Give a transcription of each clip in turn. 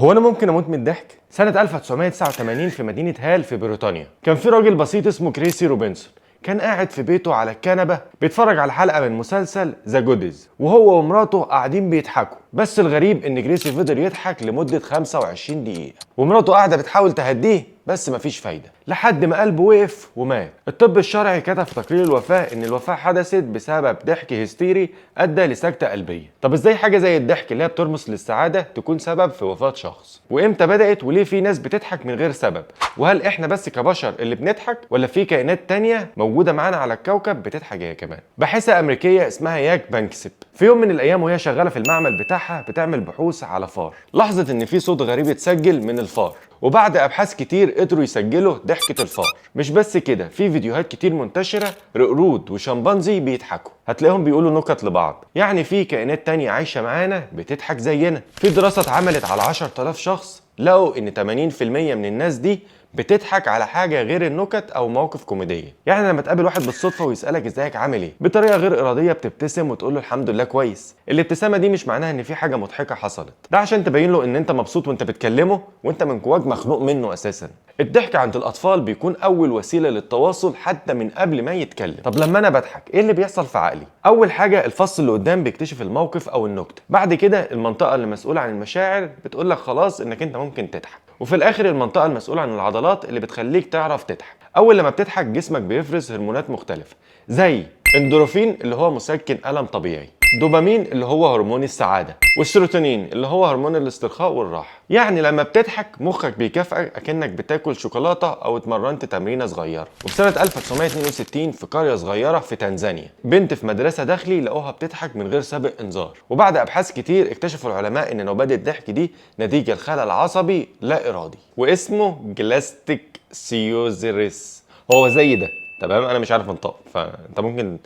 هو انا ممكن اموت من الضحك؟ سنة 1989 في مدينة هال في بريطانيا، كان في راجل بسيط اسمه كريسي روبنسون، كان قاعد في بيته على الكنبة بيتفرج على حلقة من مسلسل ذا جوديز، وهو ومراته قاعدين بيضحكوا. بس الغريب ان جريسي فضل يضحك لمدة 25 دقيقة، ومراته قاعدة بتحاول تهديه بس مفيش فايدة، لحد ما قلبه وقف ومات. الطب الشرعي كتب في تقرير الوفاة ان الوفاة حدثت بسبب ضحك هستيري ادى لسكتة قلبية. طب ازاي حاجة زي الضحك اللي هي بترمز للسعادة تكون سبب في وفاة شخص؟ وامتى بدأت؟ وليه في ناس بتضحك من غير سبب؟ وهل احنا بس كبشر اللي بنضحك، ولا في كائنات تانية موجودة معانا على الكوكب بتضحك هي كمان؟ باحثة أمريكية اسمها ياك بانكسب في يوم من الأيام وهي شغالة في المعمل بتاعها بتعمل بحوث على فار، لاحظت إن في صوت غريب اتسجل من الفار، وبعد أبحاث كتير قدروا يسجلوا ضحكة الفار. مش بس كده، في فيديوهات كتير منتشرة لقرود وشمبانزي بيضحكوا، هتلاقيهم بيقولوا نكت لبعض. يعني في كائنات تانية عايشة معانا بتضحك زينا. في دراسة اتعملت على 10,000 شخص، لقوا ان 80% من الناس دي بتضحك على حاجة غير النكت او مواقف كوميدية. يعني لما تقابل واحد بالصدفة ويسالك ازيك عامل ايه، بطريقة غير ارادية بتبتسم وتقول له الحمد لله كويس. الابتسامة دي مش معناها ان في حاجة مضحكة حصلت، ده عشان تبين له ان انت مبسوط وانت بتكلمه، وانت من جواك مخنوق منه اساسا. الضحك عند الاطفال بيكون اول وسيلة للتواصل حتى من قبل ما يتكلم. طب لما انا بضحك ايه اللي بيحصل في عقلي؟ اول حاجة الفص اللي قدام بيكتشف الموقف او النكتة، بعد كده المنطقة اللي مسؤولة عن المشاعر بتقول لك خلاص انك انت ممكن تضحك، وفي الاخر المنطقة المسؤولة عن العضلات اللي بتخليك تعرف تضحك. اول لما بتضحك جسمك بيفرز هرمونات مختلفة، زي اندورفين اللي هو مسكن الم طبيعي، دوبامين اللي هو هرمون السعادة، والسيروتونين اللي هو هرمون الاسترخاء والراحة. يعني لما بتضحك مخك بيكافئك اكنك بتاكل شوكولاتة او اتمرنت تمرينه صغيرة. وفي سنة 1962 في قرية صغيرة في تنزانيا، بنت في مدرسه داخلي لقوها بتضحك من غير سابق انذار، وبعد ابحاث كتير اكتشفوا العلماء ان نوبات الضحك دي نتيجة لخلل عصبي لا ارادي واسمه جلاستيك سيوزيريس. هو زي ده تمام، انا مش عارف انطقه فانت ممكن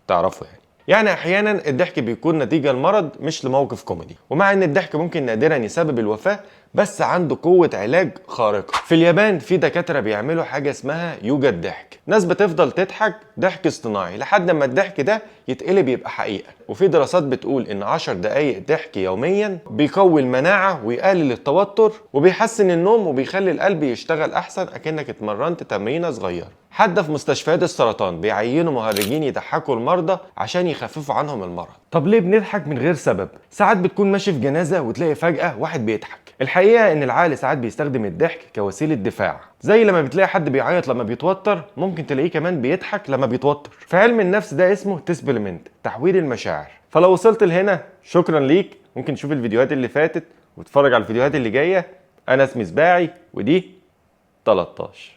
تعرفه. يعني احيانا الضحك بيكون نتيجة لمرض مش لموقف كوميدي، ومع ان الضحك ممكن نادرا يسبب الوفاة بس عنده قوة علاج خارقة. في اليابان في دكاترة بيعملوا حاجة اسمها يوجا الضحك، ناس بتفضل تضحك ضحك اصطناعي لحد ما الضحك ده يتقلب يبقى حقيقة. وفي دراسات بتقول ان 10 دقايق ضحك يوميا بيقوي المناعة ويقلل التوتر وبيحسن النوم وبيخلي القلب يشتغل احسن، اكنك اتمرنت تمرينه صغيرة. حتى في مستشفيات السرطان بيعينوا مهرجين يضحكوا المرضى عشان يخففوا عنهم المرض. طب ليه بنضحك من غير سبب؟ ساعات بتكون ماشي في جنازة وتلاقي فجأة واحد بيضحك. الحقيقة ان العقل ساعات بيستخدم الضحك كوسيلة دفاع، زي لما بتلاقي حد بيعيط لما بيتوتر ممكن تلاقيه كمان بيضحك لما بيتوتر. في علم النفس ده اسمه ديسبلمنت، تحويل المشاعر. فلو وصلت لهنا شكرا ليك، ممكن تشوف الفيديوهات اللي فاتت وتتفرج على الفيديوهات اللي جاية. انا اسمي سباعي ودي 13.